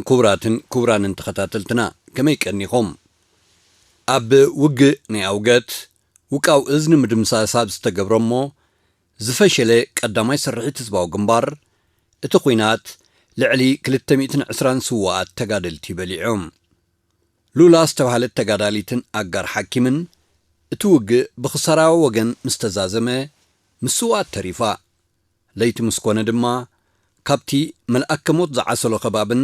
ክቡራትን ክቡራንን ተኸታተልትና፣ ከመይ ቀኒኹም? ኣብ ውግእ ናይ ኣውገት ውቃው እዝ ንምድምሳስ ኣብ ዝተገብረ እሞ ዝፈሸለ ቀዳማይ ስርሒት ህዝባዊ ግንባር፣ እቲ ኲናት ልዕሊ ክልተ ሚእትን ዕስራን ስዉኣት ተጋደልቲ በሊዑ። ሉላ ዝተባህለት ተጋዳሊትን ኣጋር ሓኪምን፣ እቲ ውግእ ብኽሳራዊ ወገን ምስ ተዛዘመ፣ ምስ ስዉኣት ተሪፋ። ለይቲ ምስ ኮነ ድማ፣ ካብቲ መልኣከ ሞት ዝዓሰሎ ከባብን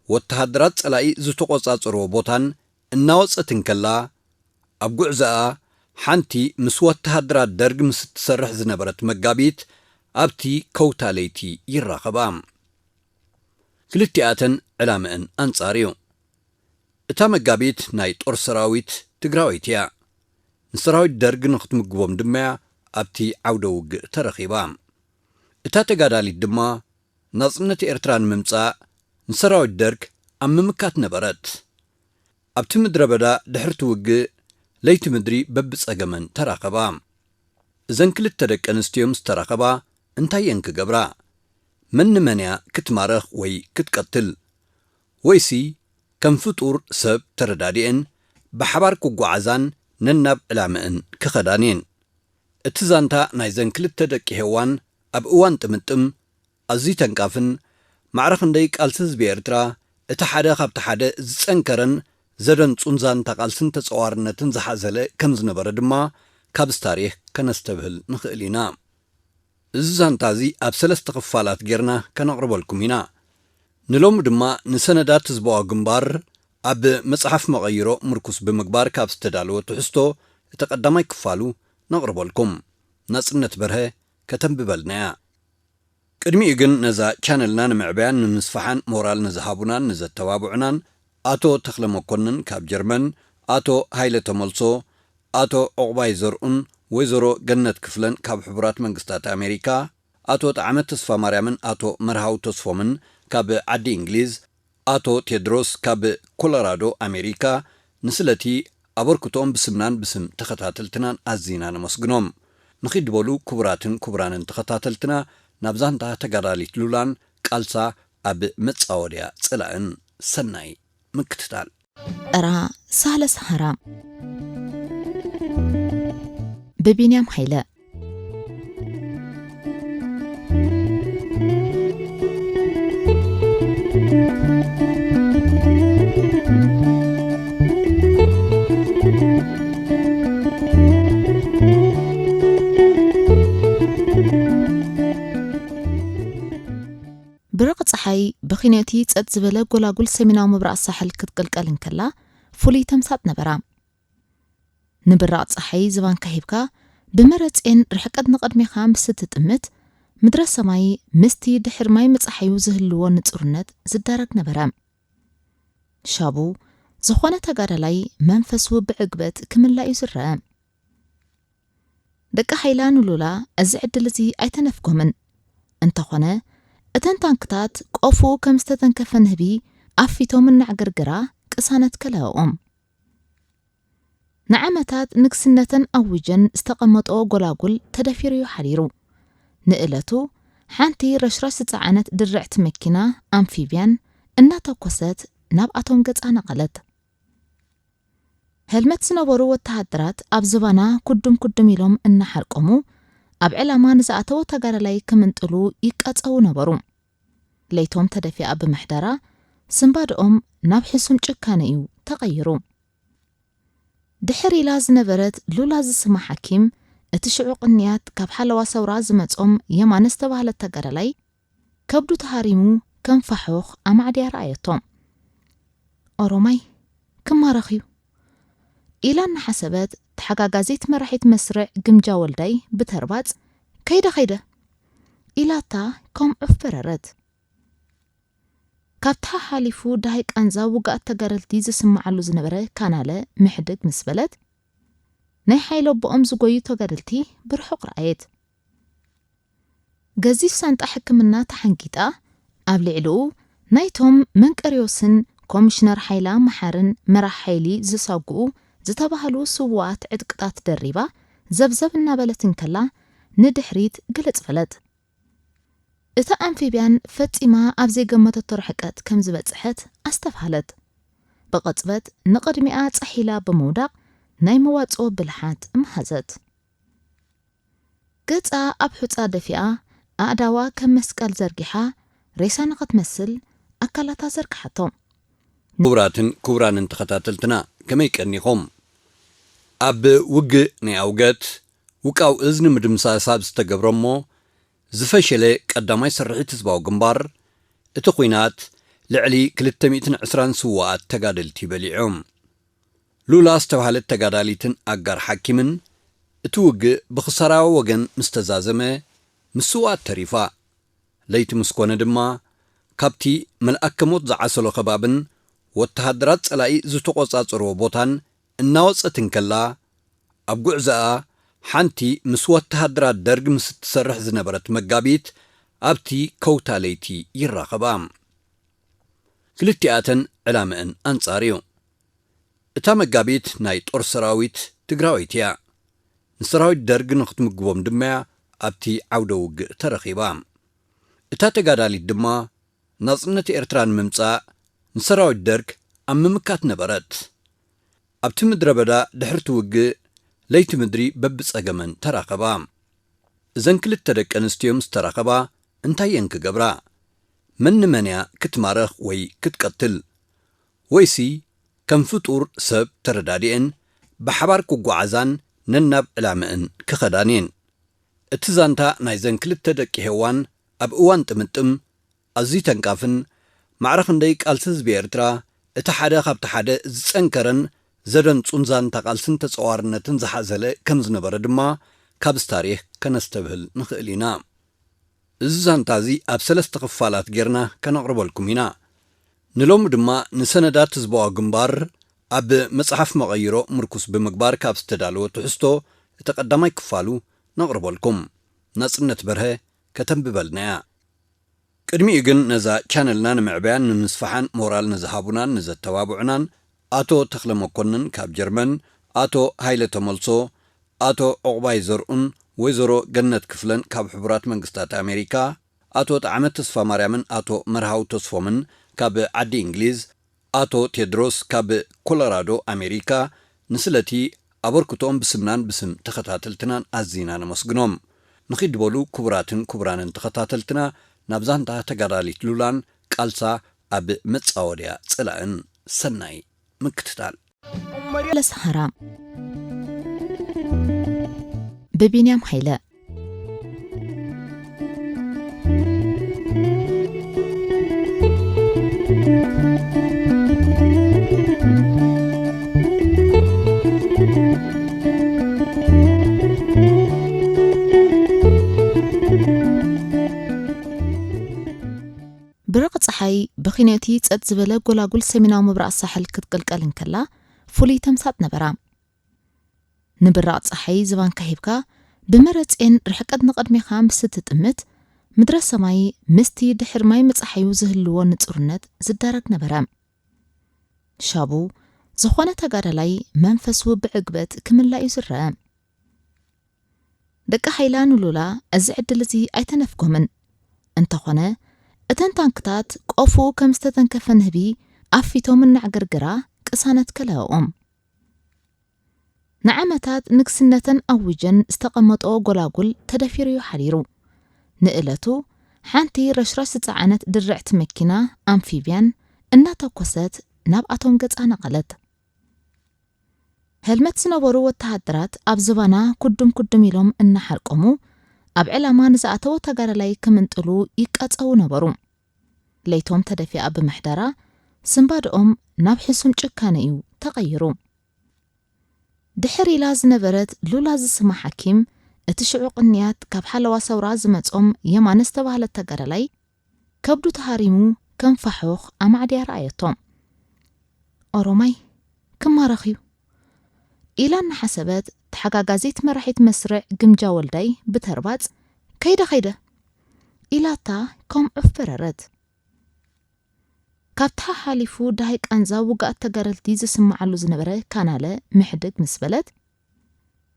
ወተሃደራት ጸላኢ ዝተቖጻጸርዎ ቦታን እናወጸት እንከላ፣ ኣብ ጉዕዞኣ ሓንቲ ምስ ወተሃደራት ደርግ ምስ እትሰርሕ ዝነበረት መጋቢት ኣብቲ ከውታ ለይቲ ይራኸባ። ክልቲኣተን ዕላመአን ኣንጻር እዩ። እታ መጋቢት ናይ ጦር ሰራዊት ትግራወይቲ እያ። ንሰራዊት ደርግ ንኽትምግቦም ድማ እያ ኣብቲ ዓውደ ውግእ ተረኺባ። እታ ተጋዳሊት ድማ ናጽነት ኤርትራ ንምምጻእ ንሰራዊት ደርግ ኣብ ምምካት ነበረት። ኣብቲ ምድረ በዳ ድሕርቲ ውግእ ለይቲ ምድሪ በብጸገመን ተራኸባ። እዘን ክልተ ደቂ ኣንስትዮ ምስ ተራኸባ እንታይ እየን ክገብራ? መን ንመን እያ ክትማርኽ ወይ ክትቀትል? ወይሲ ከም ፍጡር ሰብ ተረዳዲኤን ብሓባር ክጓዓዛን ነናብ ዕላመአን ክኸዳን እየን? እቲ ዛንታ ናይዘን ክልተ ደቂ ሄዋን ኣብ እዋን ጥምጥም ኣዝዩ ተንቃፍን ማዕረ ክንደይ ቃልሲ ህዝቢ ኤርትራ እቲ ሓደ ካብቲ ሓደ ዝጸንከረን ዘደንጹን ዛንታ ቃልስን ተጸዋርነትን ዝሓዘለ ከም ዝነበረ ድማ ካብዚ ታሪኽ ከነስተብህል ንኽእል ኢና። እዚ ዛንታ እዚ ኣብ ሰለስተ ክፋላት ጌርና ከነቕርበልኩም ኢና። ንሎሚ ድማ ንሰነዳት ህዝባዊ ግንባር ኣብ መጽሓፍ መቐይሮ ምርኩስ ብምግባር ካብ ዝተዳለወ ትሕዝቶ እቲ ቀዳማይ ክፋሉ ነቕርበልኩም። ናጽነት በርሀ ከተንብበልና እያ። ቅድሚኡ ግን ነዛ ቻነልና ንምዕባያን ንምስፋሓን ሞራል ንዝሃቡናን ንዘተባብዑናን ኣቶ ተኽለ መኮንን ካብ ጀርመን፣ ኣቶ ሃይለ ተመልሶ፣ ኣቶ ዑቕባይ ዘርኡን ወይዘሮ ገነት ክፍለን ካብ ሕቡራት መንግስታት ኣሜሪካ፣ ኣቶ ጣዕመ ተስፋማርያምን ኣቶ መርሃው ተስፎምን ካብ ዓዲ እንግሊዝ፣ ኣቶ ቴድሮስ ካብ ኮሎራዶ ኣሜሪካ፣ ንስለቲ ኣበርክቶኦም ብስምናን ብስም ተኸታተልትናን ኣዚና ነመስግኖም። ንኺድ በሉ ክቡራትን ክቡራንን ተኸታተልትና፣ ናብ ዛንታ ተጋዳሊት ሉላን ቃልሳ ኣብ መጻወድያ ጽላእን ሰናይ ምክትታል። ጥራ ሳህለ ሰሃራ ብቢንያም ሃይለ። ብርቕ ጸሓይ ብኺኖቲ ጸጥ ዝበለ ጎላጉል ሰሜናዊ ምብራቕ ሳሕል ክትቅልቀል እንከላ፣ ፍሉይ ተምሳጥ ነበራ። ንብራቕ ጸሓይ ዝባንካ ሂብካ፣ ብመረጼን ርሕቀት ንቐድሜኻ ምስ እትጥምት፣ ምድረ ሰማይ ምስቲ ድሕሪ ማይ ምጽሓዩ ዝህልዎ ንጹርነት ዝዳረግ ነበረ። ሻቡ፣ ዝኾነ ተጋዳላይ መንፈሱ ብዕግበት ክምላእ እዩ ዝረአ። ደቂ ሃይላ ንሉላ እዚ ዕድል እዚ ኣይተነፍጎምን። እንተኾነ፣ እተን ታንክታት ቆፎኡ ከም ዝተተንከፈ ንህቢ ኣፊቶም እናዕገርገራ ቅሳነት ከለኣኦም። ንዓመታት ንግስነተን ኣዊጀን ዝተቐመጦ ጎላጉል ተደፊሩ እዩ ሓዲሩ። ንእለቱ፣ ሓንቲ ረሽራሽ ዝጸዓነት ድርዕቲ መኪና ኣምፊብያን እናተኮሰት ናብኣቶም ገጻ ነቐለት። ሄልመት ዝነበሩ ወተሃደራት ኣብ ዝባና ኩድም ኩድም ኢሎም እናሓርቆሙ፣ ኣብ ዕላማ ንዝኣተወ ተጋዳላይ ክምንጥሉ ይቃጸዉ ነበሩ። ለይቶም ተደፊኣ ብምሕዳራ፣ ስንባደኦም ናብ ሕሱም ጭካነ እዩ ተቐይሩ። ድሕር ኢላ ዝነበረት ሉላ ዝስማ ሓኪም፣ እቲ ሽዑ ቅንያት ካብ ሓለዋ ሰውራ ዝመጾም የማነ ዝተባህለ ተጋዳላይ፣ ከብዱ ተሃሪሙ ከም ፋሑኽ ኣማዕድያ ረኣየቶ። ኦሮማይ ክማረኽ እዩ ኢላ እናሓሰበት፣ ተሓጋጋዚት መራሒት መስርዕ ግምጃ ወልዳይ ብተርባጽ፣ "ከይደ፣ ከይደ!" ኢላታ ከም ዑፍ በረረት። ካብታ ሓሊፉ ደሃይ ቃንዛ ውግኣት ተጋደልቲ ዝስምዓሉ ዝነበረ ካናለ ምሕድግ ምስ በለት፣ ናይ ሓይሊ ኣቦኦም ዝጎዩ ተጋደልቲ ብርሑቕ ረኣየት። ገዚፍ ሳንጣ ሕክምና ተሓንጊጣ፣ ኣብ ልዕሊኡ ናይቶም መንቀርዮስን ኮሚሽነር ሓይላ መሓርን መራሕ ሓይሊ ዝሳጉኡ ዝተባህሉ ስዉኣት ዕጥቅታት ደሪባ፣ ዘብዘብ እናበለት እንከላ፣ ንድሕሪት ግልጽ በለት። እታ ኣምፊብያን ፈጺማ ኣብ ዘይገመተቶ ርሕቀት ከም ዝበጽሐት ኣስተብሃለት። ብቕጽበት ንቕድሚኣ ጻሒላ ብምውዳቕ ናይ መዋጽኦ ብልሓት መሃዘት። ገጻ ኣብ ሑጻ ደፊኣ፣ ኣእዳዋ ከም መስቀል ዘርጊሓ፣ ሬሳ ንኽትመስል ኣካላታ ዘርግሓቶ። ክቡራትን ክቡራንን ተኸታተልትና፣ ከመይ ቀኒኹም? ኣብ ውግእ ናይ ኣውገት፣ ውቃው እዝ ንምድምሳስ ኣብ ዝተገብረ እሞ ዝፈሸለ ቀዳማይ ስርሒት ህዝባዊ ግንባር፣ እቲ ኲናት ልዕሊ ክልተ ሚእትን ዕስራን ስዉኣት ተጋደልቲ በሊዑ። ሉላ ዝተባህለት ተጋዳሊትን ኣጋር ሓኪምን፣ እቲ ውግእ ብኽሳራዊ ወገን ምስ ተዛዘመ፣ ምስ ስዉኣት ተሪፋ። ለይቲ ምስ ኮነ ድማ፣ ካብቲ መልኣከ ሞት ዝዓሰሎ ከባብን ወተሃደራት ጸላኢ ዝተቖጻጸርዎ ቦታን እናወጸት እንከላ፣ ኣብ ጉዕዞኣ ሓንቲ ምስ ወተሃደራት ደርግ ምስ እትሰርሕ ዝነበረት መጋቢት ኣብቲ ከውታ ለይቲ ይራኸባ። ክልቲኣተን ዕላመአን ኣንጻር እዩ። እታ መጋቢት ናይ ጦር ሰራዊት ትግራወይቲ እያ። ንሰራዊት ደርግ ንኽትምግቦም ድማ እያ ኣብቲ ዓውደ ውግእ ተረኺባ። እታ ተጋዳሊት ድማ ናጽነት ኤርትራ ንምምጻእ ንሰራዊት ደርግ ኣብ ምምካት ነበረት። ኣብቲ ምድረ በዳ ድሕርቲ ውግእ ለይቲ ምድሪ በብጸገመን ተራኸባ። እዘን ክልተ ደቂ ኣንስትዮ ምስ ተራኸባ እንታይ እየን ክገብራ? መን ንመን እያ ክትማርኽ ወይ ክትቀትል? ወይሲ ከም ፍጡር ሰብ ተረዳዲኤን ብሓባር ክጓዓዛን ነናብ ዕላመአን ክኸዳን እየን? እቲ ዛንታ ናይዘን ክልተ ደቂ ሄዋን ኣብ እዋን ጥምጥም ኣዝዩ ተንካፍን፣ ማዕረ ክንደይ ቃልሲ ህዝቢ ኤርትራ፣ እቲ ሓደ ካብቲ ሓደ ዝጸንከረን ዘደንጹን ዛንታ ቃልስን ተጸዋርነትን ዝሓዘለ ከም ዝነበረ ድማ ካብዚ ታሪኽ ከነስተብህል ንኽእል ኢና። እዚ ዛንታ እዚ ኣብ ሰለስተ ክፋላት ጌርና ከነቕርበልኩም ኢና። ንሎሚ ድማ ንሰነዳት ህዝባዊ ግንባር ኣብ መጽሓፍ መቐይሮ ምርኩስ ብምግባር ካብ ዝተዳለወ ትሕዝቶ እቲ ቀዳማይ ክፋሉ ነቕርበልኩም። ናጽነት በርሀ ከተንብበልና እያ። ቅድሚኡ ግን ነዛ ቻነልና ንምዕባያን ንምስፋሓን ሞራል ንዝሃቡናን ንዘተባብዑናን ኣቶ ተኽለ መኮንን ካብ ጀርመን፣ ኣቶ ሃይለ ተመልሶ፣ ኣቶ ዑቕባይ ዘርኡን ወይዘሮ ገነት ክፍለን ካብ ሕቡራት መንግስታት ኣሜሪካ፣ ኣቶ ጣዕመ ተስፋማርያምን ኣቶ መርሃዊ ተስፎምን ካብ ዓዲ እንግሊዝ፣ ኣቶ ቴድሮስ ካብ ኮሎራዶ ኣሜሪካ፣ ንስለቲ ኣበርክቶኦም ብስምናን ብስም ተኸታተልትናን ኣዚና ነመስግኖም። ንኺድ በሉ ክቡራትን ክቡራንን ተኸታተልትና፣ ናብ ዛንታ ተጋዳሊት ሉላን ቃልሳ ኣብ መጻወድያ ጽላእን ሰናይ ምክትታል። ለሰሃራ ብቢንያም ሃይለ። ብርቕ ጸሓይ ብኺኖቲ ጸጥ ዝበለ ጎላጉል ሰሜናዊ ምብራቕ ሳሕል ክትቅልቀል እንከላ፣ ፍሉይ ተምሳጥ ነበራ። ንብራቕ ጸሓይ ዝባንካ ሂብካ፣ ብመረጼን ርሕቀት ንቕድሜኻ ምስ እትጥምት፣ ምድረ ሰማይ ምስቲ ድሕሪ ማይ ምጽሓዩ ዝህልዎ ንጹርነት ዝዳረግ ነበረ። ሻቡ፣ ዝኾነ ተጋዳላይ መንፈሱ ብዕግበት ክምላእ እዩ ዝረአ። ደቂ ሓይላ ንሉላ እዚ ዕድል እዚ ኣይተነፍጎምን። እንተኾነ፣ እተን ታንክታት ቆፉ ከም ዝተተንከፈ ንህቢ ኣፊቶም እናዕገርገራ ቅሳነት ከለኣኦም። ንዓመታት ንግስነተን ኣዊጀን ዝተቐመጦ ጎላጉል ተደፊሩ'ዩ ሓዲሩ። ንእለቱ፣ ሓንቲ ረሽራሽ ዝጸዓነት ድርዕቲ መኪና ኣምፊብያን እናተኮሰት ናብኣቶም ገጻ ነቐለት። ህልመት ዝነበሩ ወተሃደራት ኣብ ዝባና ኩዱም ኩዱም ኢሎም እናሓርቆሙ፣ ኣብ ዕላማ ንዝኣተወ ተጋዳላይ ክምንጥሉ ይቃጸዉ ነበሩ። ለይቶም ተደፊኣ ብምሕዳራ፣ ስንባደኦም ናብ ሕሱም ጭካነ እዩ ተቐይሩ። ድሕር ኢላ ዝነበረት ሉላ ዝስማ ሓኪም፣ እቲ ሽዑ ቅንያት ካብ ሓለዋ ሰውራ ዝመጾም የማነ ዝተባህለት ተጋዳላይ፣ ከብዱ ተሃሪሙ ከም ፋሑኽ ኣማዕድያ ረኣየቶ። ኦሮማይ ክማረኽ እዩ ኢላ እናሓሰበት፣ ተሓጋጋዚት መራሒት መስርዕ ግምጃ ወልዳይ ብተርባጽ፣ "ከይደ፣ ከይደ!" ኢላታ ከም ዑፍ በረረት። ካብታ ሓሊፉ ደሃይ ቃንዛ ውግኣት ተጋደልቲ ዝስምዓሉ ዝነበረ ካናለ ምሕድግ ምስ በለት፣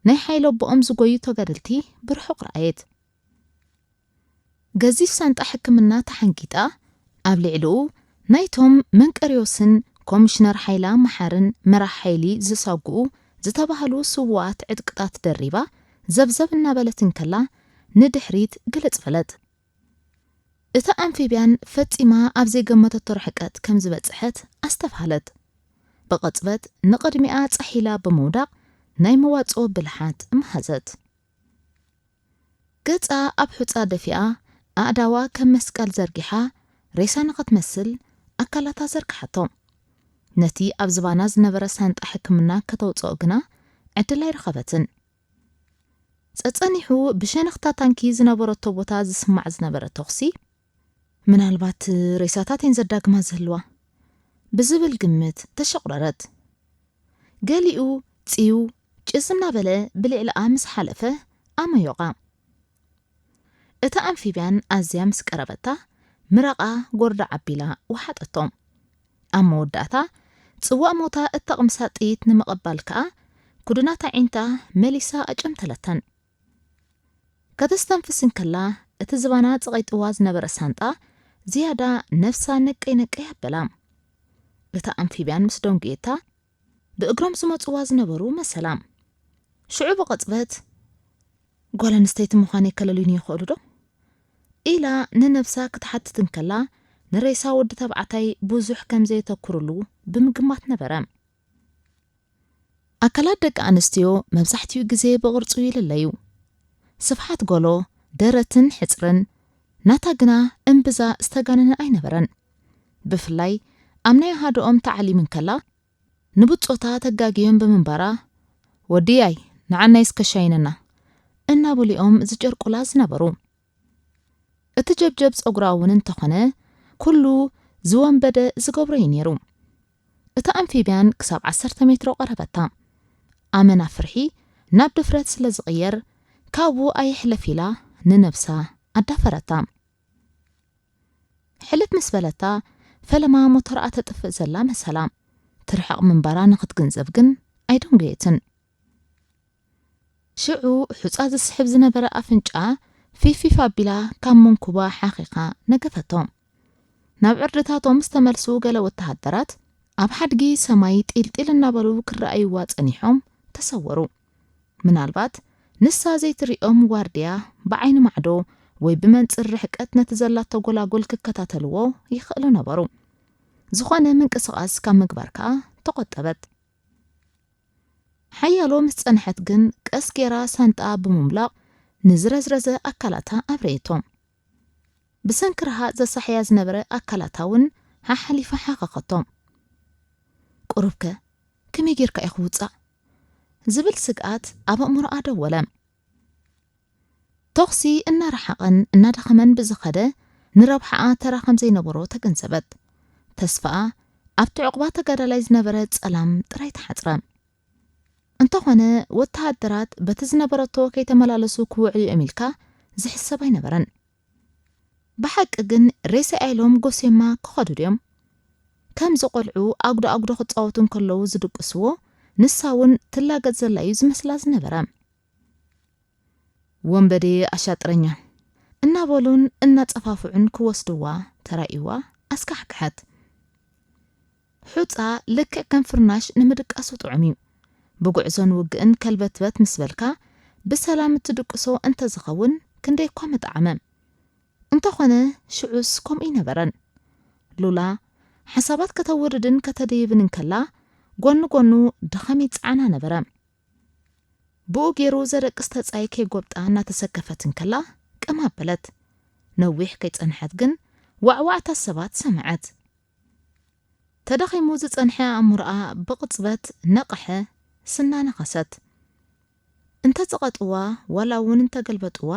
ናይ ሓይሊ ኣቦኦም ዝጎዩ ተጋደልቲ ብርሑቕ ረኣየት። ገዚፍ ሳንጣ ሕክምና ተሓንጊጣ፣ ኣብ ልዕሊኡ ናይቶም መንቀርዮስን ኮሚሽነር ሓይላ መሓርን መራሕ ሓይሊ ዝሳጉኡ ዝተባህሉ ስዉኣት ዕጥቅታት ደሪባ ዘብዘብ እናበለት እንከላ ንድሕሪት ግልጽ በለት። እታ ኣምፊብያን ፈጺማ ኣብ ዘይገመተቶ ርሕቀት ከም ዝበጽሐት ኣስተብሃለት። ብቕጽበት ንቕድሚኣ ጻሒላ ብምውዳቕ ናይ መዋጽኦ ብልሓት መሃዘት። ገጻ ኣብ ሑጻ ደፊኣ፣ ኣእዳዋ ከም መስቀል ዘርጊሓ፣ ሬሳ ንኽትመስል ኣካላታ ዘርግሓቶ። ነቲ ኣብ ዝባና ዝነበረ ሳንጣ ሕክምና ከተውጽኦ ግና ዕድል ኣይረኸበትን። ጸጸኒሑ ብሸነኽታ ታንኪ ዝነበረቶ ቦታ ዝስማዕ ዝነበረ ተኹሲ፣ ምናልባት ሬሳታት እየን ዘዳግማ ዝህልዋ ብዝብል ግምት ተሸቑረረት። ገሊኡ ጽዩ ጭስ እናበለ ብልዕሊኣ ምስ ሓለፈ ኣመዮቓ። እታ ኣምፊብያን ኣዝያ ምስ ቀረበታ ምራቓ ጎርዳ ዓቢላ ወሓጠቶ። ኣብ መወዳእታ ጽዋእ ሞታ እተቕምሳ ጥይት ንምቕባል ከኣ ኩድናት ኣዒንታ መሊሳ ኣጨምተለተን። ከተስተንፍስ እንከላ እቲ ዝባና ጸቒጥዋ ዝነበረ ሳንጣ ዝያዳ ነፍሳ ነቀይ ነቀይ ኣበላ። እታ ኣምፊብያን ምስ ደንጉየታ ብእግሮም ዝመጽዋ ዝነበሩ መሰላ። ሽዑ ብቕጽበት "ጓል ኣንስተይቲ ምዃነይ ከለልዩኒ ይኽእሉ ዶ?" ኢላ ንነብሳ ክትሓትት እንከላ ንሬሳ ወዲ ተባዕታይ ብዙሕ ከም ዘየተኩርሉ ብምግማት ነበረ። ኣካላት ደቂ ኣንስትዮ መብዛሕትኡ ግዜ ብቕርጹ ይልለዩ። ስፍሓት ጎሎ፣ ደረትን ሕጽርን ናታ ግና እምብዛ ዝተጋነነ ኣይነበረን። ብፍላይ ኣብ ናይ ኣሃደኦም ተዓሊም እንከላ ንብጾታ ተጋግዮም ብምንባራ "ወድያይ ንዓናይ እስከ ሻይነና" እናበሉኦም ዝጨርቁላ ዝነበሩ። እቲ ጀብጀብ ጸጉራ እውን እንተኾነ ኩሉ ዝወንበደ ዝገብሮ እዩ ነይሩ። እታ ኣምፊብያን ክሳብ ዓሰርተ ሜትሮ ቀረበታ። ኣመና ፍርሒ ናብ ድፍረት ስለ ዝቕየር ካብኡ ኣይሕለፍ ኢላ ንነብሳ ኣዳፈረታ። ሕልፍ ምስ በለታ ፈለማ ሞተርኣ ተጥፍእ ዘላ መሰላ። ትርሕቕ ምንባራ ንኽትግንዘብ ግን ኣይደንጎየትን። ሽዑ ሑጻ ዝስሕብ ዝነበረ ኣፍንጫኣ ፊፊፍ ኣቢላ ካብ መንኩባ ሓኺኻ ነገፈቶ። ናብ ዕርድታቶም ዝተመልሱ ገለ ወተሃደራት ኣብ ሓድጊ ሰማይ ጢልጢል እናበሉ ክረኣይዋ ጸኒሖም ተሰወሩ። ምናልባት ንሳ ዘይትሪኦም ዋርድያ ብዓይኒ ማዕዶ ወይ ብመንጽር ርሕቀት ነቲ ዘላቶ ጎላጉል ክከታተልዎ ይኽእሉ ነበሩ። ዝኾነ ምንቅስቓስ ካብ ምግባር ከኣ ተቖጠበት። ሓያሎ ምስ ጸንሐት ግን ቀስ ጌራ ሳንጣ ብምምላቕ ንዝረዝረዘ ኣካላታ ኣብረየቶ። ብሰንኪ ርሃጽ ዘሳሕያ ዝነበረ ኣካላታ እውን ሓሓሊፋ ሓኸኸቶ። "ቁሩብከ ከመይ ጌርካ እዩ ክውጻእ?" ዝብል ስግኣት ኣብ ኣእምሮኣ ደወለ። ተኹሲ እናረሓቐን እናደኸመን ብዝኸደ ንረብሓኣ ተራ ከም ዘይነበሮ ተገንዘበት። ተስፋኣ ኣብቲ ዕቑባ ተጋዳላይ ዝነበረ ጸላም ጥራይ ተሓጽረ። እንተኾነ ወተሃደራት በቲ ዝነበረቶ ከይተመላለሱ ክውዕሉ እዮም ኢልካ ዝሕሰብ ኣይነበረን። ብሓቂ ግን ሬሳኣ ኢሎም ጎሴማ ክኸዱ ድዮም? ከምዚ ቆልዑ ኣጉዶ ኣጉዶ ክጻወቱ እንከለዉ ዝድቅስዎ ንሳ እውን ትላገጽ ዘላ እዩ ዝመስላ ዝነበረ። "ወንበዴ ኣሻጥረኛ" እናበሉን እናጸፋፍዑን ክወስድዋ ተራእይዋ ኣስካሕክሐት። ሑጻ ልክዕ ከም ፍርናሽ ንምድቃሱ ጥዑም እዩ። ብጉዕዞን ውግእን ከልበትበት ምስ በልካ ብሰላም እትድቅሶ እንተዝኸውን ክንደይ እኳ ምጠዓመ። እንተኾነ ሽዑስ ከምኡ ኣይነበረን። ሉላ ሓሳባት ከተውርድን ከተደይብን እንከላ ጎኒ ጎኑ ድኻም ይጸዓና ነበረ። ብኡ ገይሩ ዘደቅስ ተጻይ ከይጎብጣ እናተሰከፈት እንከላ ቅም ኣበለት። ነዊሕ ከይጸንሐት ግን ዋዕዋዕታ ሰባት ሰምዐት። ተዳኺሙ ዝጸንሐ ኣእምሮኣ ብቕጽበት ነቕሐ፣ ስና ነኸሰት። እንተ ጸቐጥዋ ዋላ እውን እንተ ገልበጥዋ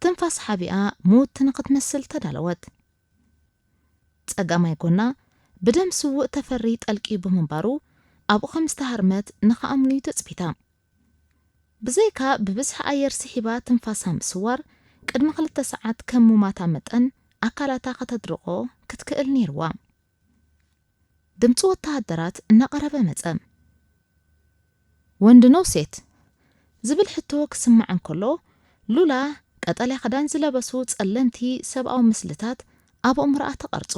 ትንፋስ ሓቢኣ ምውቲ ንኽትመስል ተዳለወት። ጸጋማይ ጎና ብደም ስዉእ ተፈሪ ጠልቅዩ ብምንባሩ ኣብኡ ከም ዝተሃርመት ንኽኣምኑ እዩ ትጽቢታ። ብዘይካ ብብዝሒ ኣየር ስሒባ ትንፋሳ ምስዋር ቅድሚ ክልተ ሰዓት ከም ሙማታ መጠን ኣካላታ ከተድርቖ ክትክእል ነይርዋ። ድምፂ ወተሃደራት እናቐረበ መጸ። "ወንድ ነው ሴት?" ዝብል ሕቶ ክስማዕ እንከሎ ሉላ ቀጠልያ ክዳን ዝለበሱ ጸለምቲ ሰብኣዊ ምስልታት ኣብ ኣእምሮኣ ተቐርጹ።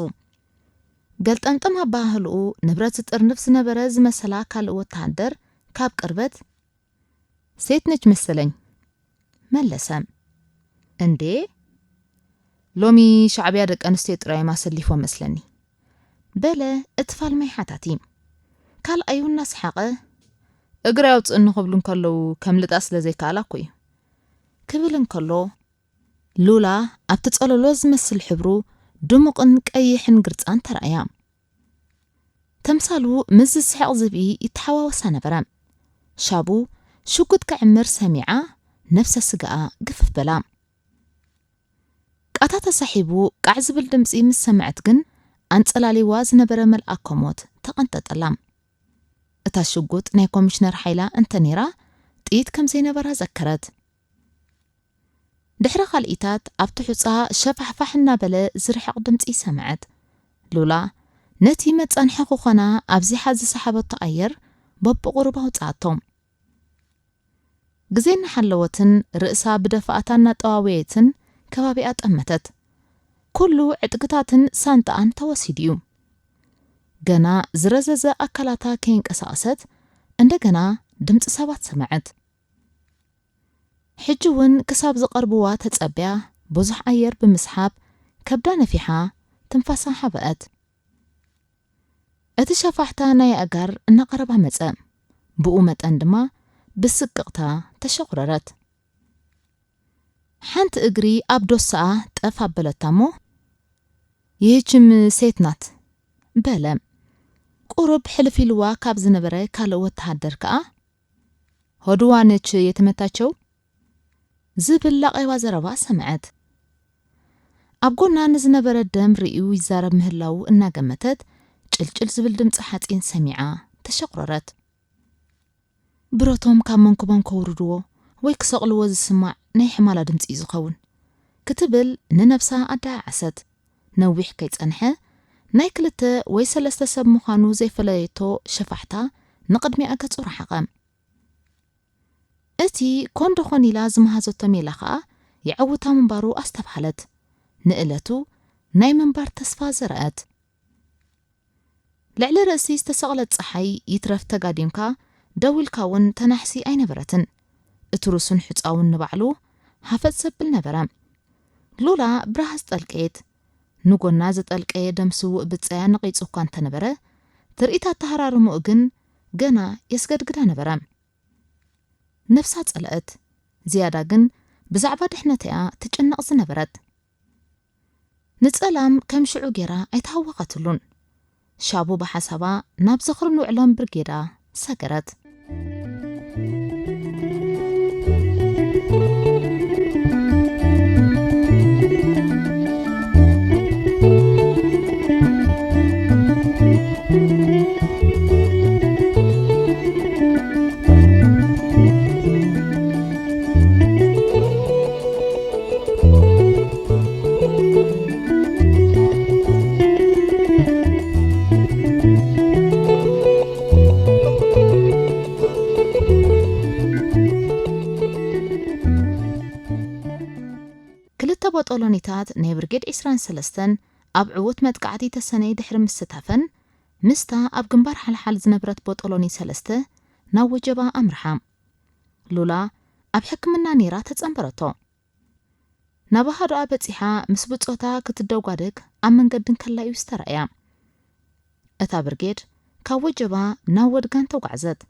ገልጠምጠም ኣበሃህልኡ ንብረት ዝጥርንፍ ዝነበረ ዝመሰላ ካልእ ወተሃደር ካብ ቅርበት፣ "ሴት ነች መሰለኝ?" መለሰ። "እንዴ? ሎሚ ሻዕብያ ደቂ ኣንስትዮ ጥራይ እዮም ኣሰሊፎም መስለኒ?" በለ እቲ ፋልማይ ሓታቲ። ካልኣዩ እናሰሓቐ፣ "እግሪ ኣውፅእኒ ክብሉ እንከለዉ ከምልጣ ስለ ዘይከኣላ እኮ እዩ" ክብል እንከሎ፣ ሉላ ኣብቲ ጸለሎ ዝመስል ሕብሩ ድሙቕን ቀይሕን ግርጻን ተራእያ። ተምሳሉ ምስ ዝስሕቕ ዝብኢ ይተሓዋወሳ ነበረ። ሻቡ ሽጉጥ ክዕምር ሰሚዓ ነፍሰ ስጋኣ ግፍፍ በላ። ቃታ ተሳሒቡ ቃዕ ዝብል ድምጺ ምስ ሰምዐት ግን ኣንጸላሊዋ ዝነበረ መልኣከ ሞት ተቐንጠጠላ። እታ ሽጉጥ ናይ ኮሚሽነር ሓይላ እንተ ነይራ ጥይት ከም ዘይነበራ ዘከረት። ድሕሪ ካልኢታት ኣብቲ ሑጻ ሸፋሕፋሕ እናበለ ዝርሕቕ ድምጺ ሰምዐት። ሉላ ነቲ መጻንሒ ክኾና ኣብዚሓ ዝሰሓበቶ ኣየር በብቑሩብ ኣውጽኣቶ። ግዜ እናሓለወትን ርእሳ ብደፋኣታ እናጠዋወየትን ከባቢኣ ጠመተት። ኩሉ ዕጥቅታትን ሳንጣኣን ተወሲዱ እዩ። ገና ዝረዘዘ ኣካላታ ከይንቀሳቐሰት እንደገና ድምጺ ሰባት ሰምዐት። ሕጂ እውን ክሳብ ዝቐርብዋ ተጸብያ ብዙሕ ኣየር ብምስሓብ ከብዳ ነፊሓ ትንፋሳ ሓበአት። እቲ ሸፋሕታ ናይ ኣእጋር እናቐረባ መጸ። ብኡ መጠን ድማ ብስቅቕታ ተሸቑረረት። ሓንቲ እግሪ ኣብ ዶሳኣ ጠፍ ኣበለታ እሞ፣ "ይህችም ሴት ናት" በለ። ቁሩብ ሕልፍ ኢልዋ ካብ ዝነበረ ካልእ ወተሃደር ከኣ፣ "ሆድዋ ነች የተመታቸው?" ዝብል ላቄዋ ዘረባ ሰምዐት። ኣብ ጎና ንዝነበረ ደም ርእዩ ይዛረብ ምህላዉ እናገመተት፣ ጭልጭል ዝብል ድምጺ ሓጺን ሰሚዓ ተሸቑረረት። "ብረቶም ካብ መንኩቦም ከውርድዎ ወይ ክሰቕልዎ ዝስማዕ ናይ ሕማላ ድምጺ እዩ ዝኸውን" ክትብል ንነብሳ ኣደዓዓሰት። ነዊሕ ከይጸንሐ፣ ናይ ክልተ ወይ ሰለስተ ሰብ ምዃኑ ዘይፈለየቶ ሸፋሕታ ንቕድሚኣ ገጹ ረሓቐ። እቲ ኮን ደኾን ኢላ ዝመሃዘቶ ሜላ ኸኣ የዐውታ ምንባሩ ኣስተብሃለት። ንእለቱ ናይ ምንባር ተስፋ ዘርኣት። ልዕሊ ርእሲ ዝተሰቕለት ጸሓይ ይትረፍ ተጋዲምካ ደው ኢልካ እውን ተናሕሲ ኣይነበረትን። እቲ ርሱን ሑጻ እውን ንባዕሉ ሃፈጽ ዘብል ነበረ። ሉላ ብራህ ዝጠልቀየት፣ ንጎና ዝጠልቀየ ደም ስዉእ ብጻያ ነቒጹ እኳ እንተነበረ፣ ትርኢት ኣተሃራርምኡ ግን ገና የስገድግዳ ነበረ። ነፍሳ ጸልአት። ዝያዳ ግን ብዛዕባ ድሕነታ እያ ትጭነቕ ዝነበረት። ንጸላም ከም ሽዑ ጌራ ኣይተሃወኸትሉን። ሻቡ ብሓሳባ ናብ ዝኽርን ውዕሎን ብርጌዳ ሰገረት። ክልተ ቦጦሎኒታት ናይ ብርጌድ ዕስራን ሰለስተን ኣብ ዕዉት መጥቃዕቲ ተሰነይ ድሕሪ ምስታፈን፣ ምስታ ኣብ ግንባር ሓልሓል ዝነበረት ቦጦሎኒ ሰለስተ ናብ ወጀባ ኣምርሓ። ሉላ ኣብ ሕክምና ነይራ ተጸንበረቶ። ናብ ኣሃዱኣ በጺሓ ምስ ብጾታ ክትደጓደግ ኣብ መንገዲ እንከላ እዩ ዝተራእያ። እታ ብርጌድ ካብ ወጀባ ናብ ወድጋን ተጓዕዘት።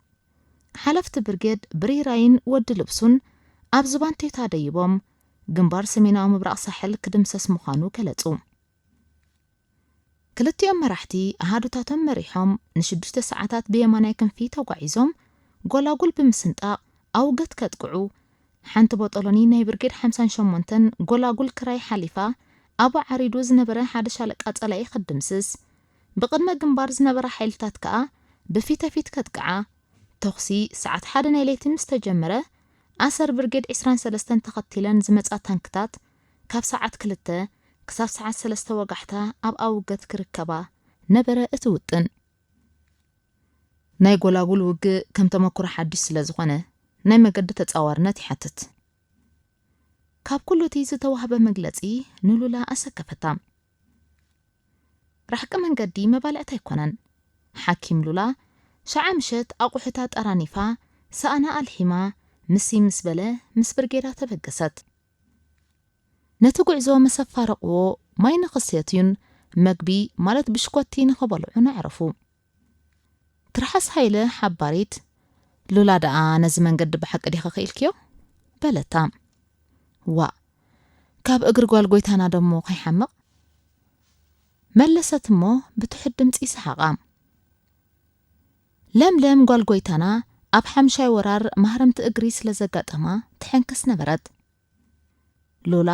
ሓለፍቲ ብርጌድ ብሪራይን ወዲ ልብሱን ኣብ ዝባን ቶዮታ ደይቦም፣ ግንባር ሰሜናዊ ምብራቕ ሳሕል ክድምሰስ ምዃኑ ገለጹ። ክልቲኦም መራሕቲ ኣሃዱታቶም መሪሖም ንሽዱሽተ ሰዓታት ብየማናይ ክንፊ ተጓዒዞም፣ ጎላጉል ብምስንጣቕ ኣውገት ከጥቅዑ፣ ሓንቲ ቦጦሎኒ ናይ ብርጌድ ሓምሳን ሸሞንተን ጎላጉል ክራይ ሓሊፋ፣ ኣብኡ ዓሪዱ ዝነበረ ሓደ ሻለቃ ጸላኢ ክትድምስስ፣ ብቕድመ ግንባር ዝነበራ ሓይልታት ከኣ ብፊተፊት ከጥቅዓ፣ ተኹሲ ሰዓት ሓደ ናይ ለይቲ ምስ ተጀመረ፣ ኣሰር ብርጌድ ዕስራን ሰለስተን ተኸቲለን ዝመጻ ታንክታት ካብ ሰዓት ክልተ ክሳብ ሰዓት ሰለስተ ወጋሕታ ኣብ ኣውገት ክርከባ ነበረ እቲ ውጥን። ናይ ጎላጉል ውግእ ከም ተመክሮ ሓድሽ ስለ ዝኾነ፣ ናይ መገዲ ተጻዋርነት ይሓትት። ካብ ኩሉ እቲ ዝተዋህበ መግለጺ ንሉላ ኣሰከፈታ። ራሕቂ መንገዲ መባልዕቲ ኣይኮነን። ሓኪም ሉላ ሸዓ ምሸት ኣቑሑታ ጠራኒፋ፣ ሰኣና ኣልሒማ፣ ምሲ ምስ በለ ምስ ብርጌዳ ተበገሰት። ነቲ ጉዕዞ መሰፋረቕዎ ማይ ንኽሰትዩን መግቢ ማለት ብሽኮቲ ንኽበልዑን ኣዕረፉ። ትርሓስ ሃይለ ሓባሪት፣ "ሉላ ደኣ ነዚ መንገዲ ብሓቂ ዲኺ ክኢልክዮ?" በለታ። "ዋእ፣ ካብ እግሪ ጓል ጎይታና ደሞ ከይሓምቕ?" መለሰት እሞ ብትሑት ድምጺ ሰሓቓ። ለምለም ጓል ጎይታና ኣብ ሓምሻይ ወራር ማህረምቲ እግሪ ስለ ዘጋጠማ ትሕንክስ ነበረት። ሉላ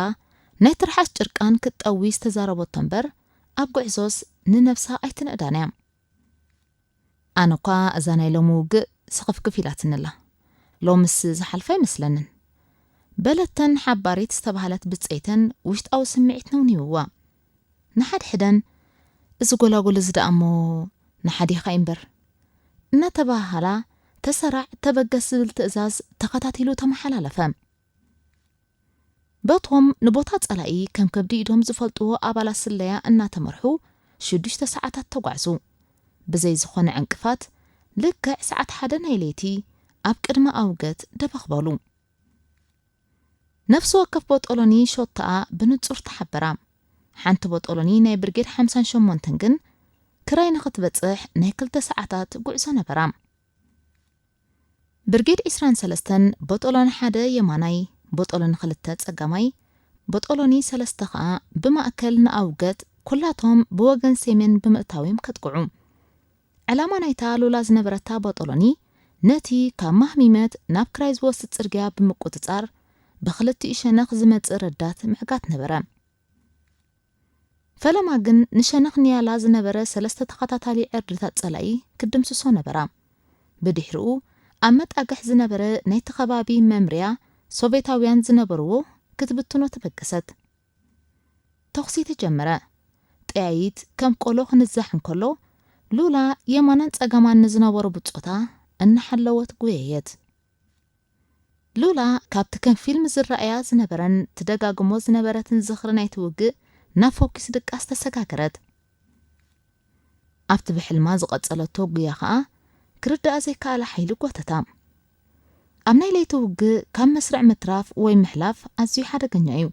ናይ ትርሓስ ጭርቃን ክትጠዊ ዝተዛረበቶ እምበር፣ ኣብ ጉዕዞስ ንነብሳ ኣይትንእዳን እያ። "ኣነ እኳ እዛ ናይ ሎሚ ውግእ ስኽፍክፍ ኢላትኒ ኣላ። ሎምስ ዝሓልፋ ኣይመስለንን" በለተን ሓባሪት ዝተባህለት ብጸይተን ውሽጣዊ ስምዒት ነውኒውዋ። ንሓድሕደን፣ "እዚ ጎላጉል እዚ ደኣ እሞ ንሓዲኻ እምበር" እናተባሃሃላ፣ ተሰራዕ ተበገስ ዝብል ትእዛዝ ተኸታቲሉ ተመሓላለፈ። በቶም ንቦታ ጸላኢ ከም ከብዲ ኢዶም ዝፈልጥዎ ኣባላት ስለያ እናተመርሑ፣ ሽዱሽተ ሰዓታት ተጓዕዙ። ብዘይ ዝኾነ ዕንቅፋት፣ ልክዕ ሰዓት ሓደ ናይ ለይቲ ኣብ ቅድሚ ኣውገት ደበኽ በሉ። ነፍሲ ወከፍ ቦጦሎኒ ሾታኣ ብንጹር ተሓበራ። ሓንቲ ቦጦሎኒ ናይ ብርጌድ ሓምሳን ሸሞንተን ግን ክራይ ንኽትበጽሕ ናይ ክልተ ሰዓታት ጉዕዞ ነበራ። ብርጌድ ዕስራን ሰለስተን ቦጦሎኒ ሓደ የማናይ፣ ቦጦሎኒ ክልተ ጸጋማይ፣ ቦጦሎኒ ሰለስተ ከኣ ብማእከል ንኣውገት፣ ኩላቶም ብወገን ሰሜን ብምእታው እዮም ከጥቅዑ። ዕላማ ናይታ ሉላ ዝነበረታ ቦጦሎኒ ነቲ ካብ ማህሚመት ናብ ክራይ ዝወስድ ጽርግያ ብምቁጽጻር፣ ብኽልቲኡ ሸነኽ ዝመጽእ ረዳት ምዕጋት ነበረ። ፈለማ ግን ንሸነኽ ንያላ ዝነበረ ሰለስተ ተኸታታሊ ዕርድታት ጸላኢ ክድምስሶ ነበራ። ብድሕሪኡ ኣብ መጣግሕ ዝነበረ ናይቲ ከባቢ መምርያ ሶቬታውያን ዝነበርዎ ክትብትኖ ተበገሰት። ተኹሲ ተጀመረ። ጠያይት ከም ቆሎ ክንዛሕ እንከሎ፣ ሉላ የማናን ጸጋማን ንዝነበሩ ብጾታ እናሓለወት ጎየየት። ሉላ ካብቲ ከም ፊልም ዝረኣያ ዝነበረን ትደጋግሞ ዝነበረትን ዝኽሪ ናይቲ ውግእ ናብ ፎኪስ ድቃስ ተሰጋገረት። ኣብቲ ብሕልማ ዝቐጸለቶ ጉያ ኸኣ ክርድኣ ዘይከኣለ ሓይሊ ጎተታ። ኣብ ናይ ለይቲ ውግእ ካብ መስርዕ ምትራፍ ወይ ምሕላፍ ኣዝዩ ሓደገኛ እዩ።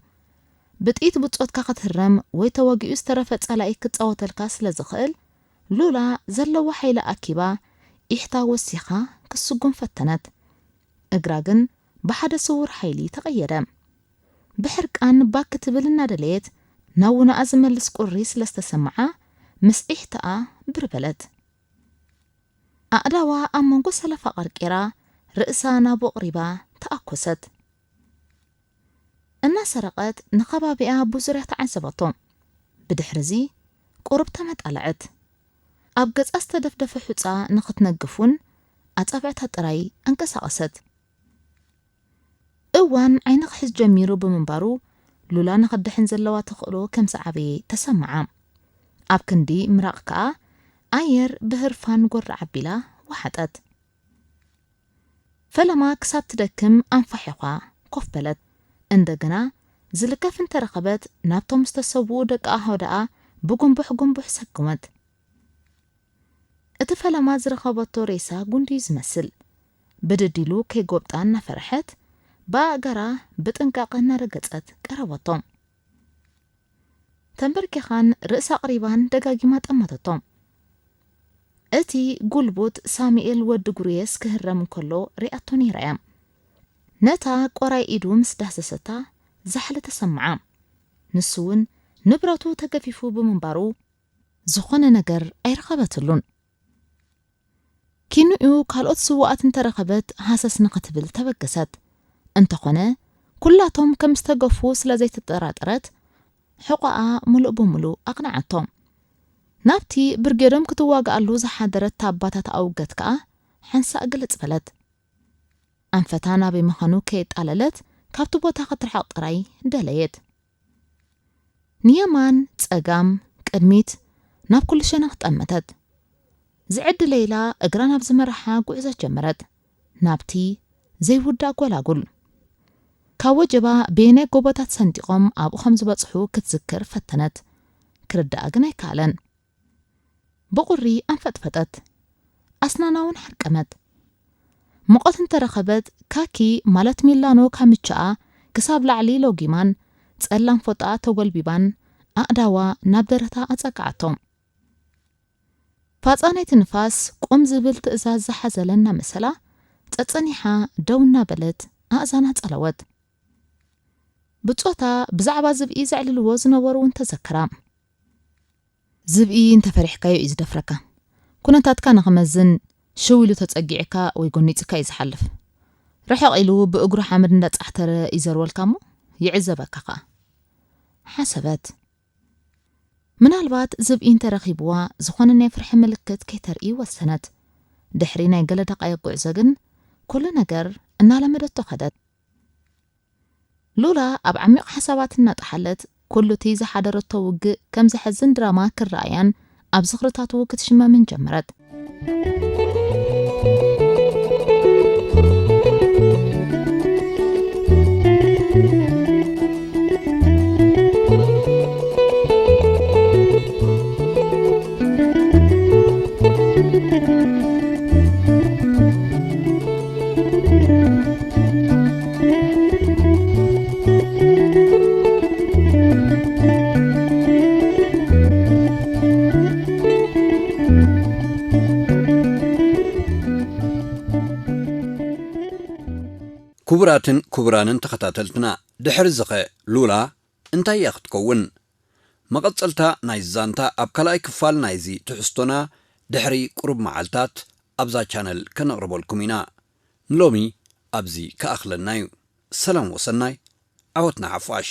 ብጥይት ብጾትካ ክትህረም ወይ ተወጊኡ ዝተረፈ ጸላኢ ክጻወተልካ ስለ ዝኽእል፣ ሉላ ዘለዎ ሓይሊ ኣኪባ ኢሕታ ወሲኻ ክትስጉም ፈተነት። እግራ ግን ብሓደ ስዉር ሓይሊ ተቐየደ። ብሕርቃን ባክ ክትብል እናደለየት ናብ ውናኣ ዝመልስ ቁሪ ስለ ዝተሰምዓ ምስ ኢሕታኣ ብር በለት። ኣእዳዋ ኣብ መንጎ ሰለፋ ቀርቂራ ርእሳ ናብኡ ኣቕሪባ ተኣኮሰት። እናሰረቐት ንኸባቢኣ ብዙርያ ተዓዘበቶ። ብድሕርዚ ቁሩብ ተመጣለዐት። ኣብ ገጻ ዝተደፍደፈ ሑጻ ንኽትነግፍ እውን ኣጻብዕታ ጥራይ ኣንቀሳቐሰት። እዋን ዓይኒ ክሕዝ ጀሚሩ ብምንባሩ፣ ሉላ ንኽድሕን ዘለዋ ተኽእሎ ከም ዝዓበየ ተሰምዓ። ኣብ ክንዲ ምራቕ ከኣ ኣየር ብህርፋን ጎራ ኣቢላ ወሓጠት። ፈለማ ክሳብ ትደክም ኣንፋሒዃ ኮፍ በለት። እንደገና ዝልከፍ እንተረኸበት፣ ናብቶም ዝተሰውኡ ደቂ ኣሃው ደኣ ብጉንቡሕ ጉንቡሕ ሰጉመት። እቲ ፈለማ ዝረኸበቶ ሬሳ ጉንዲ እዩ ዝመስል። ብድድ ኢሉ ከይጎብጣ እናፈርሐት፣ ብኣእጋራ ብጥንቃቐ እናረገጸት ቀረበቶ። ተንበርኪኻን ርእሳ ኣቕሪባን ደጋጊማ ጠመተቶ። እቲ ጉልቡት ሳሙኤል ወዲ ጉርየስ ክህረም እንከሎ ሪኣቶ ነይራ እያ። ነታ ቆራይ ኢዱ ምስ ዳህሰሰታ ዛሕሊ ተሰምዓ። ንሱ እውን ንብረቱ ተገፊፉ ብምንባሩ ዝኾነ ነገር ኣይረኸበትሉን። ኪንኡ ካልኦት ስዉኣት እንተረኸበት ሃሰስ ንኽትብል ተበገሰት። እንተኾነ ኩላቶም ከም ዝተገፉ ስለ ዘይተጠራጠረት፣ ሕቖኣ ምሉእ ብምሉእ ኣቕንዓቶ። ናብቲ ብርጌዶም ክትዋግኣሉ ዝሓደረት ታባታት ኣውገት ከኣ ሓንሳእ ግልጽ በለት። ኣንፈታ ናበይ ምዃኑ ከየጣለለት ካብቲ ቦታ ክትርሕቕ ጥራይ ደለየት። ንየማን፣ ጸጋም፣ ቅድሚት ናብ ኩሉ ሸነኽ ጠመተት። ዝዕድለ ኢላ እግራ ናብ ዝመርሓ ጉዕዞ ጀመረት፣ ናብቲ ዘይውዳእ ጎላጉል። ካብ ወጀባ በየናይ ጎቦታት ሰንጢቖም ኣብኡ ከም ዝበጽሑ ክትዝክር ፈተነት። ክርድኣ ግን ኣይከኣለን። ብቑሪ ኣንፈጥፈጠት። ኣስናና እውን ሓርቀመት። ሙቐት እንተረኸበት፣ ካኪ ማለት ሚላኖ ካምቻኣ ክሳብ ላዕሊ ሎጊማን ጸላም ፎጣ ተጎልቢባን ኣእዳዋ ናብ ደረታ ኣጸግዓቶ። ፋጻ ናይቲ ንፋስ ቁም ዝብል ትእዛዝ ዝሓዘለ እናመሰላ፣ ጸጸኒሓ ደው እናበለት ኣእዛና ጸለወት። ብጾታ ብዛዕባ ዝብኢ ዘዕልልዎ ዝነበሩ እውን ተዘከራ። ዝብኢ እንተፈሪሕካዮ እዩ ዝደፍረካ። ኩነታትካ ንኽመዝን ሽው ኢሉ ተጸጊዕካ ወይ ጎኒጽካ እዩ ዝሓልፍ። ርሕቕ ኢሉ ብእግሩ ሓመድ እንዳጻሕተረ ይዘርወልካ እሞ ይዕዘበካ ኸኣ። ሓሰበት። ምናልባት ዝብኢ እንተረኺብዋ ዝኾነ ናይ ፍርሒ ምልክት ከይተርኢ ወሰነት። ድሕሪ ናይ ገለ ደቓይቕ ጉዕዞ ግን ኩሉ ነገር እናለመደቶ ኸደት። ሉላ ኣብ ዓሚቕ ሓሳባት እናጠሓለት፣ ኩሉ እቲ ዝሓደረቶ ውግእ ከም ዘሕዝን ድራማ ክረኣያን ኣብ ዝኽርታቱ ክትሽመምን ጀመረት። ክቡራትን ክቡራንን ተኸታተልትና፣ ድሕሪ ዝኸ ሉላ እንታይ እያ ክትከውን? መቐጸልታ ናይ ዛንታ ኣብ ካልኣይ ክፋል ናይዚ ትሕዝቶና ድሕሪ ቁሩብ መዓልታት ኣብዛ ቻነል ከነቕርበልኩም ኢና። ንሎሚ ኣብዚ ክኣኽለና እዩ። ሰላም ወሰናይ፣ ዓወት ንሓፋሽ።